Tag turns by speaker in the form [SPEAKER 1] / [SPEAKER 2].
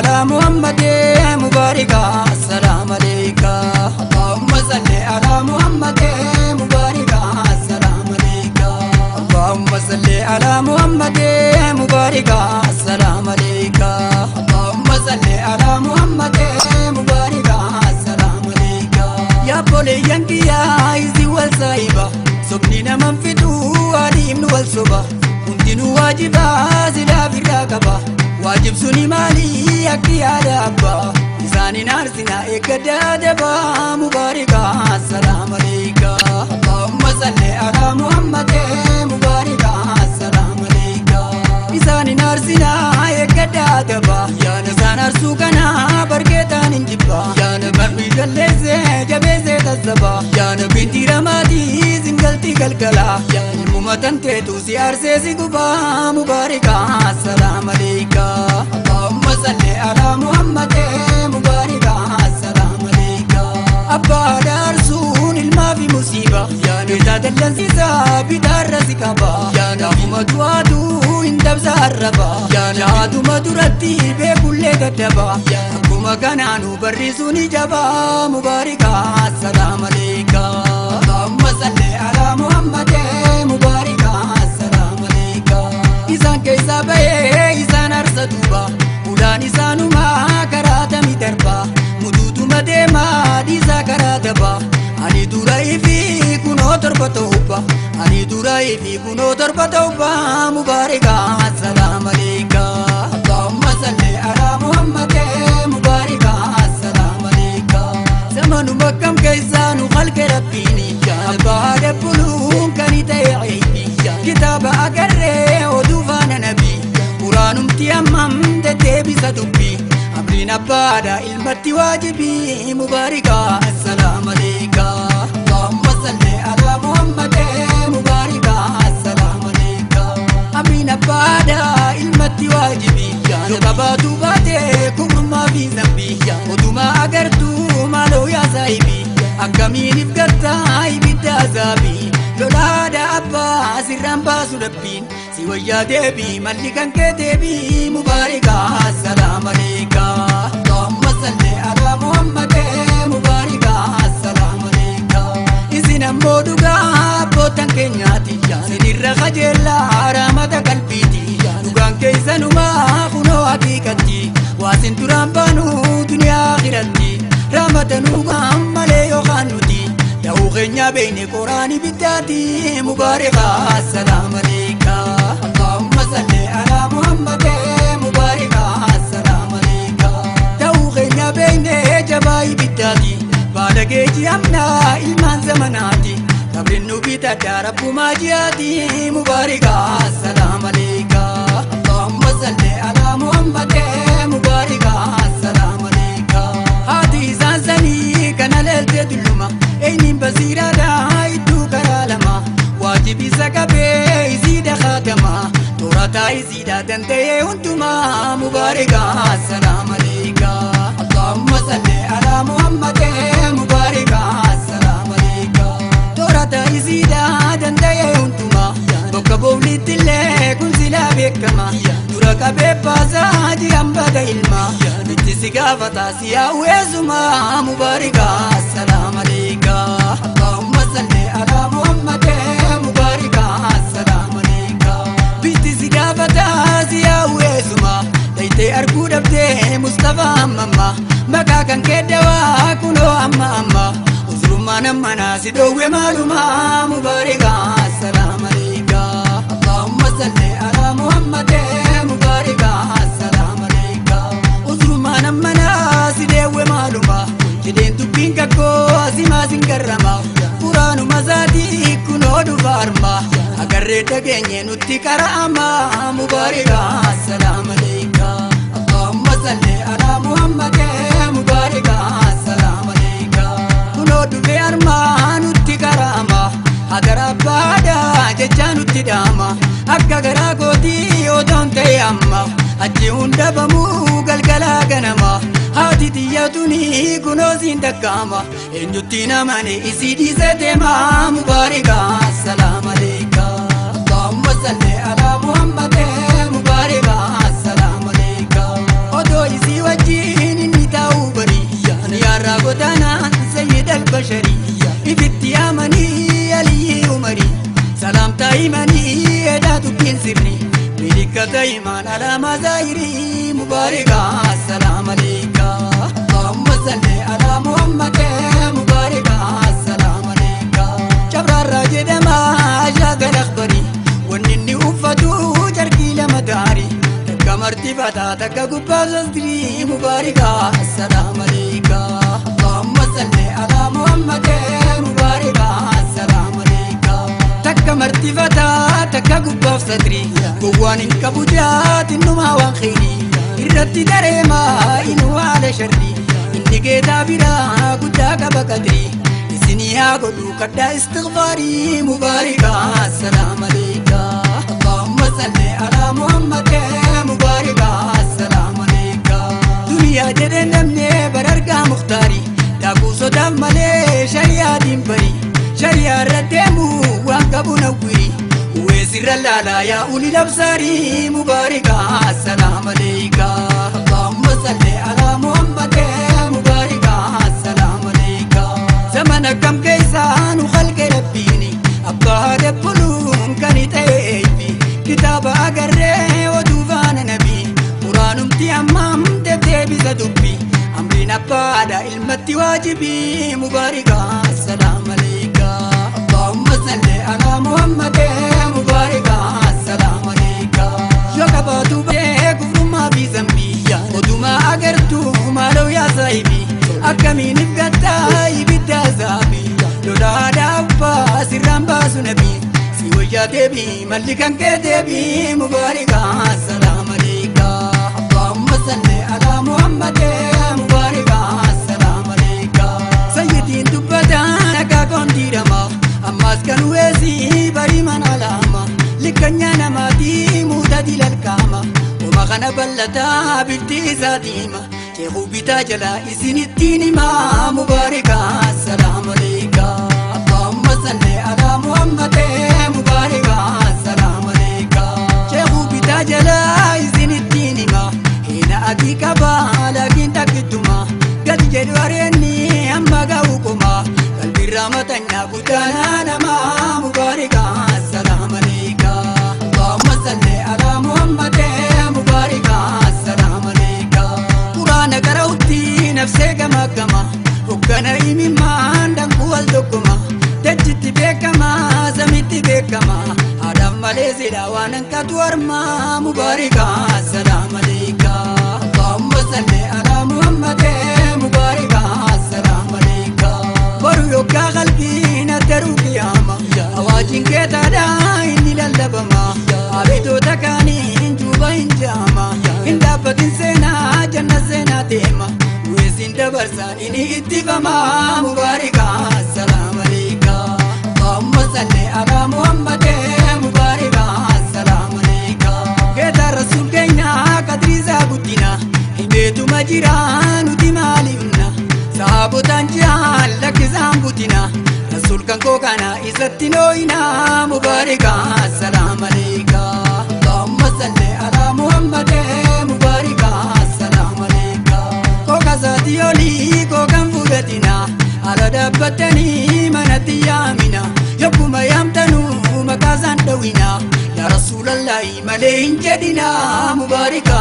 [SPEAKER 1] ala Muhammad mubarika assalamu alayka. Allahumma salli ala Muhammad mubarika assalamu alayka. Allahumma salli ala Muhammad mubarika assalamu alayka. Allahumma salli ala Muhammad mubarika assalamu alayka. Yaa boleeyyan kiyyaa isin wal saahiba, sobni naman fixuu adiimnu wal soba. Hundinuu waajibaa silaaf irraa qaba, waajib suni maali akki yaada abbaa isaanin aarsina eeggaddaa dabaa mubaarika assalamu alayka. Allahumma salli ala Muhammad mubaarika assalamu alayka. Isaanin aarsina eeggaddaa dabaa isaan aarsuu kana barkeetaan hin jibba. Barri jalleessee jabeessee tassaba binti ramaatii singaltii galgala ilmuma tanteetu si aarsee si gubaa mubaarika assalamu alayka. Allahumma salli ala Muhammad mubaarika assalamu alayka. Abbaa daarsuun ilmaa fi musiiba bitaa dallansiisaa bitaarra si qaba. Gaafuma du'aatu hin dabsa arraba shaatuma duratti beekullee daddaba. Akkuma kanaanu barriisuun jabaa mubaarika assalamu alayka. Allahumma salli ala Muhammad mubaarika assalamu alayka. Isaan keessaa bahee isaan arsa duuba ulaan isaanumaa karaa tami darba mutuutuma deemaa dhiisaa karaa daba. Ani dura ifi kunoo torba ta'ubba, ani dura ifi kunoo torba ta'ubba mubaarika assalamu alayka. Allahumma salli ala Muhammad mubaarika assalamu alayka. Zamanuma kam keessaa nu halke rabbiini abbaa dabbuluun kan ta'e aybi kitaaba agarree oduu faana nabii quraanumti ammam deddeebisa dubbii amriin abbaadha ilmatti waajibii mubaarika assalamu alayka. Allahumma salli ala Muhammad mubaarika assalamu alayka. Amriin abbaadha ilmatti waajibii yoo qabaatu baate kubrummaa fi zambii oduma agartuu maaloo yaa saahibii akkamiin if gattaa ibidda azaabii lolaadha abbaa sirraan baasu rabbiin si wayyaa deebii malli kan kee deebii mubaarika assalamu alayka. Allahumma salli ala Muhammad mubaarika assalamu alayka. Isin ammoo dhugaa abbootan keenyaati sinirra qajeellaa raamata qalbiiti dhugaan keessanumaa kunoo haqiiqatti waasin duraan baanu duniyaa akhiratti raamatanuu malee yookaan nuti ta'uu keenya beekne qoraani biddaati mubaarika assalamu alayka. Allahumma salli ala Muhammad mubaarika assalamu alayka. Ta'uu keenya beekne jabaa ibiddaati baala geeji amnaa ilmaan zamanaati qabrin nu bitadha rabbumaa ji'aati mubaarika assalamu alayka. Allahumma salli ala Muhammad mubaarika assalamu alayka. Haati isaan sanii kana leeltee dulluma eenyuun basiiraadha iddoo karaa lama waajibi isa qabee isiidha kaatama toorataa isiidha danda'ee hundumaa mubaarika assalamu alayka. Allahumma salli ala Muhammad mubaarika assalamu alayka. Toorataa isiidha danda'ee hundumaa bakka boolitti illee kun silaa beekama dura qabee baasaa jiran bada ilma itti si gaafataa si yaa'u mubaarika assalamu alayka. Allahumma salli ala Muhammad mubaarika assalamu alayka. Bitti si gaafataa si yaa'u daytee arguu dhabdee Mustafa ammamma maqaa kan kee dawaa kunoo amma amma usrummaan ammanaa si dhoowwe maalumaa mubaarika assalamu alayka. Allahumma salli ala Muhammad mubaarika assalamu alayka. Usrummaan ammanaa si deewwe maaluma jedheen dubbiin kakkoo asimaa sin garrama quraanuma isaatii kunoo dhufa arma agarree dhageenye nutti qara'ama mubaarika assalamu alayka. Allahumma salli ala Muhammad mubaarika assalamu alayka. Kunoo dhufe armaa nutti qara'ama hadara abbaadha jechaa nutti dhaama akka garaa kootii otoon ta'e amma achi hunda bamuu galgalaa ganama haati xiyya tuni kunoo siin takkaama eenyutti namane isii dhiise deema mubaarika assalamu alayka. Allahumma salli ala Muhammad mubaarika assalamu alayka. Odoo isii wajjin Uffata imaan alaamaa zaahirii mubaarika assalaam aleeyka. Allahumma salli alaa Muhammad mubaarika assalaam aleeyka. Cabraarraa jedhama shaagal akhbarii wanni inni uffatu carqii lama gaarii takka martifataa takka gubbaa sastrii mubaarika assalaam aleeyka. Allahumma salli alaa Muhammad mubaarika assalaam aleeyka. Takka martifataa takka gubbaaf satrii gowwaan hin qabu jaatinnumaa waan kheyrii irratti dareemaa inuu haala sharrii inni geetaa biraa guddaa qaba qadrii isinii haa godhu kadhaa istighfaarii mubaarika assalaam aleeyka. Allahumma salli alaa Muhammad mubaarika assalaam aleeyka. Duniyaa jedhee namne barargaa muktaarii daakuu sodaaf malee shari'aatiin barii shari'aa irra deemu waan qabu nawwiri weesirra laalaa yaa uli labsaarii mubaarika assalaam aleeyka. Allahumma salli alaa Muhammad mubaarika assalaam aleeyka. Zamana kam keessaa nu khalqe rabbiini abbaa dabbuluun kan ta'e eebbi kitaaba agarree oduu faana nabii quraanumti ammaam deddeebisa dubbi amriin abbaadha ilmatti waajibii mubaarika assalaam aleeyka. Allahumma salli alaa Muhammad mubaarika assalaam aleeyka. Yoo qabaatu bee kufrummaa fi zambii odumaa agartuu maaloo yaa saahibii akkamiin ibgattaa ibidda azaabii lolaadhaa abbaa sirraan baasu nabii si wayyaa deebii malli kan kee deebii mubaarika assalaam aleeyka. Allahumma salli alaa Muhammad mubaarika assalaam aleeyka. Sayyidiin dubbataan akaakoon diidama ammaas kan weesii barii mana lama likkanyaa namaatii muuta dilalkaama oma kana bal'ataa bifti isaa diima ceekuu bitaa jalaa isinittiin himaa mubaarika assalaam aleeyka. Allahumma salli alaa Muhammad mubaarika assalaam aleeyka. Ceekuu bitaa jalaa isinittiin himaa hina adii qabaa laakiin takkittuma gadi jedhu areenni amma ga'u koma qalbirraa matanyaa guddaanaa namaa mubaarika assalaam aleeyka. Allahumma salli alaa Muhammad mubaarika assalaam aleeyka. Quraana qara'utti nafsee gama gama hoggana imimmaan danquu wal tokkoma dachitti beekama samitti beekama haadhaaf malee silaa waan hanqatu harmaa mubaarika assalaam aleeyka. Allahumma salli alaa Muhammad mubaarika assalaam aleeyka. Boru yoggaa qalbiin addaruu qiyaama awaajiin keetaadhaa inni lallabama abitoota kaaniin juuba hin jaama hin dhaabbatin seenaa janna seenaa deema weesiin dabarsaan inni ittifama mubaarika assalaam aleeyka. Allahumma salli alaa Muhammad mubaarika assalaam aleeyka. Geetaa rasuul keenya qadriisaa guddina himeetuma jira nuti maaliifna saabotaan ji'aan lakkisaan butina rasuul kan koo kana isatti nooyina mubaarika assalaam aleeyka. Allahumma salli alaa Muhammad mubaarika assalaam aleeyka. Kooka isaatii olii kookan fudhatina ala dhaabbattanii manatti yaamina yokkuma yaamtanuu maqaa isaan dhawina yaa rasuulallaahi malee hin jedhina mubaarika